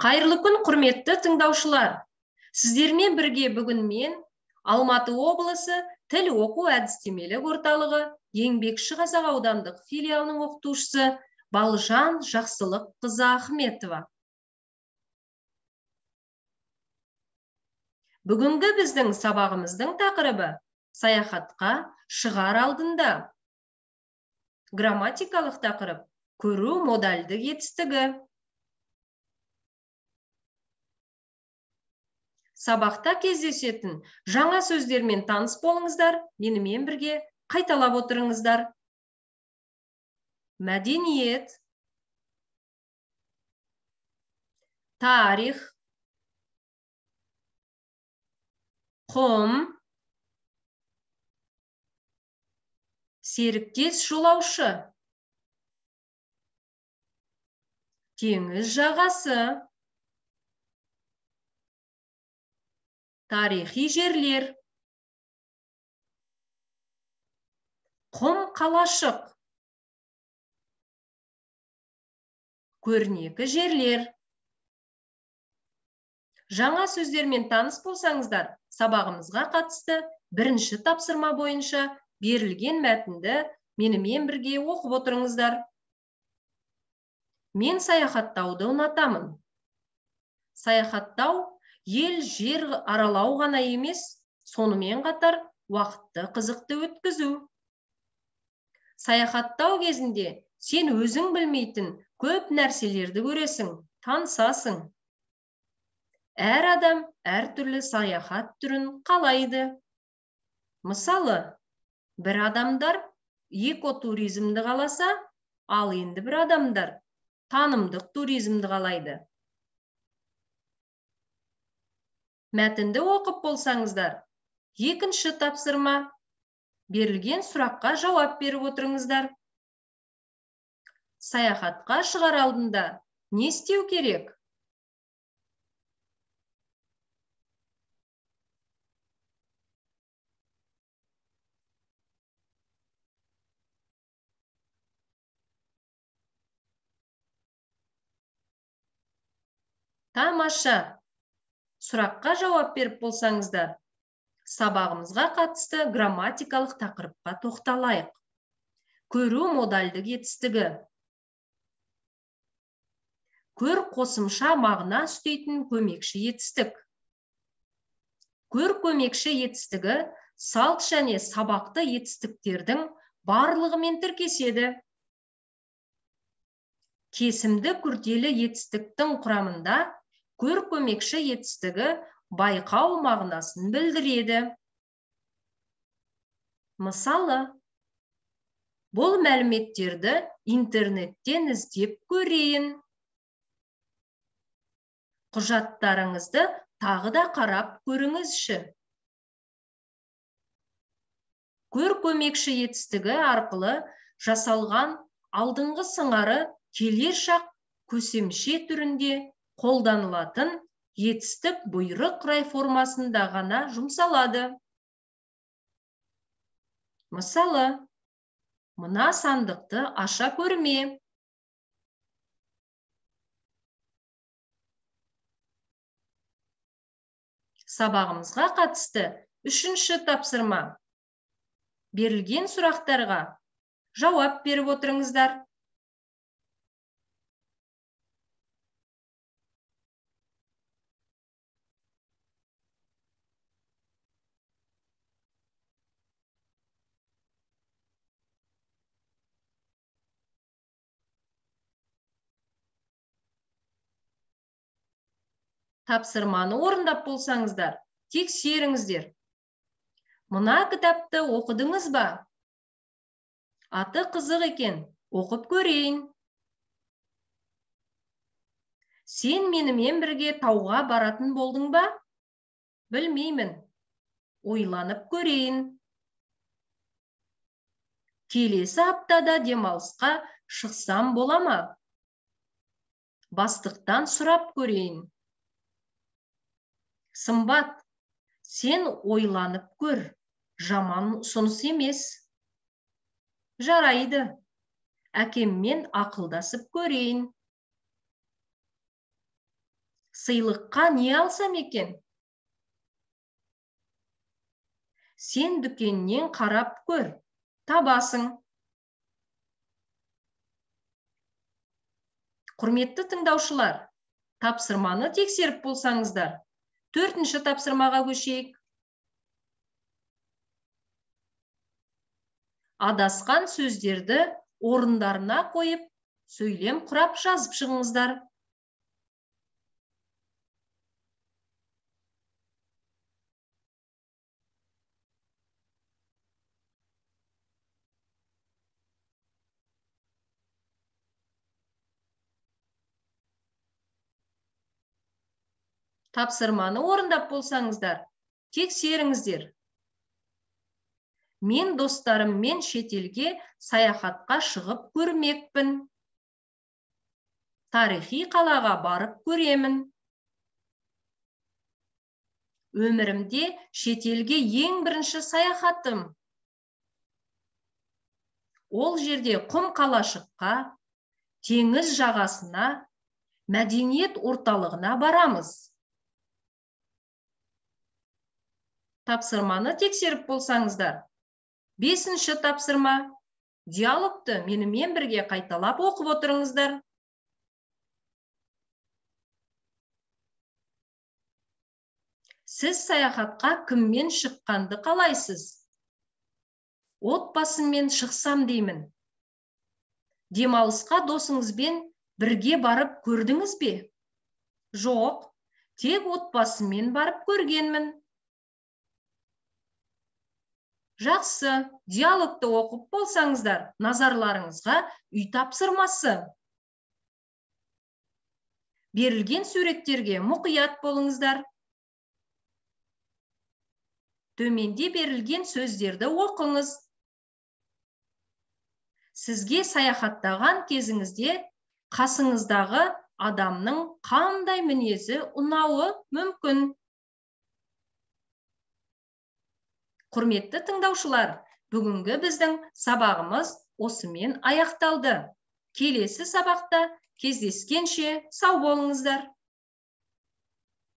Қайырлы күн, құрметті тыңдаушылар. Сіздермен бірге бүгін мен Алматы облысы тіл оқу әдістемелік орталығы Еңбекші Қазақ аудандық филиалының оқытушысы Балжан Жақсылыққызы Ахметова. Бүгінгі біздің сабағымыздың тақырыбы саяхатқа шығар алдында. Грамматикалық тақырып көру модальдік етістігі. Сабақта кездесетін жаңа сөздермен таныс болыңыздар, менімен бірге қайталап отырыңыздар. Мәдениет, тарих, құм, серіктес жолаушы, теңіз жағасы, тарихи жерлер, құм қалашық, көрнекі жерлер. Жаңа сөздермен таныс болсаңыздар, сабағымызға қатысты бірінші тапсырма бойынша берілген мәтінді менімен бірге оқып отырыңыздар. Мен саяхаттауды ұнатамын. Саяхаттау ел жер аралау ғана емес, сонымен қатар уақытты қызықты өткізу. Саяхаттау кезінде сен өзің білмейтін көп нәрселерді көресің, танысасың. Әр адам әртүрлі саяхат түрін қалайды. Мысалы, бір адамдар экотуризмді қаласа, ал енді бір адамдар танымдық туризмді қалайды. Мәтінді оқып болсаңыздар, екінші тапсырма. Берілген сұраққа жауап беріп отырыңыздар. Саяхатқа шығар алдында не істеу керек? Тамаша! Сұраққа жауап беріп болсаңыздар, сабағымызға қатысты грамматикалық тақырыпқа тоқталайық. Көру модальдік етістігі. Көр қосымша мағына үстейтін көмекші етістік. Көр көмекші етістігі салт және сабақты етістіктердің барлығымен тіркеседі. Кесімді күрделі етістіктің құрамында көр көмекші етістігі байқау мағынасын білдіреді. Мысалы, бұл мәліметтерді интернеттен іздеп көрейін. Құжаттарыңызды тағы да қарап көріңізші. Көр көмекші етістігі арқылы жасалған алдыңғы сыңары келер шақ көсемше түрінде қолданылатын етістік бұйрық рай формасында ғана жұмсалады. Мысалы, мына сандықты аша көрме. Сабағымызға қатысты үшінші тапсырма. Берілген сұрақтарға жауап беріп отырыңыздар. Тапсырманы орындап болсаңыздар, тексеріңіздер. Мына кітапты оқыдыңыз ба? Аты қызық екен, оқып көрейін. Сен менімен бірге тауға баратын болдың ба? Білмеймін. Ойланып көрейін. Келесі аптада демалысқа шықсам бола ма? Бастықтан сұрап көрейін. Сымбат, сен ойланып көр, жаман ұсыныс емес. Жарайды, әкеммен ақылдасып көрейін. Сыйлыққа не алсам екен? Сен дүкеннен қарап көр, табасың. Құрметті тыңдаушылар, тапсырманы тексеріп болсаңыздар, 4-ші тапсырмаға көшейік. Адасқан сөздерді орындарына қойып, сөйлем құрап жазып шығыңыздар. Тапсырманы орындап болсаңыздар, тексеріңіздер. Мен достарыммен шетелге саяхатқа шығып көрмекпін. Тарихи қалаға барып көремін. Өмірімде шетелге ең бірінші саяхатым. Ол жерде құм қалашыққа, теңіз жағасына, мәдениет орталығына барамыз. Тапсырманы тексеріп болсаңыздар, 5-ші тапсырма. Диалогты менімен бірге қайталап оқып отырыңыздар. Сіз саяхатқа кіммен шыққанды қалайсыз? Отбасыммен шықсам деймін. Демалысқа досыңызбен бірге барып көрдіңіз бе? Жоқ, тек отбасыммен барып көргенмін. Жақсы, диалогты оқып болсаңыздар, назарларыңызға үй тапсырмасы. Берілген суреттерге мұқият болыңыздар. Төменде берілген сөздерді оқыңыз. Сізге саяхаттаған кезіңізде қасыңыздағы адамның қандай мінезі ұнауы мүмкін? Құрметті тыңдаушылар, бүгінгі біздің сабағымыз осымен аяқталды. Келесі сабақта кездескенше сау болыңыздар.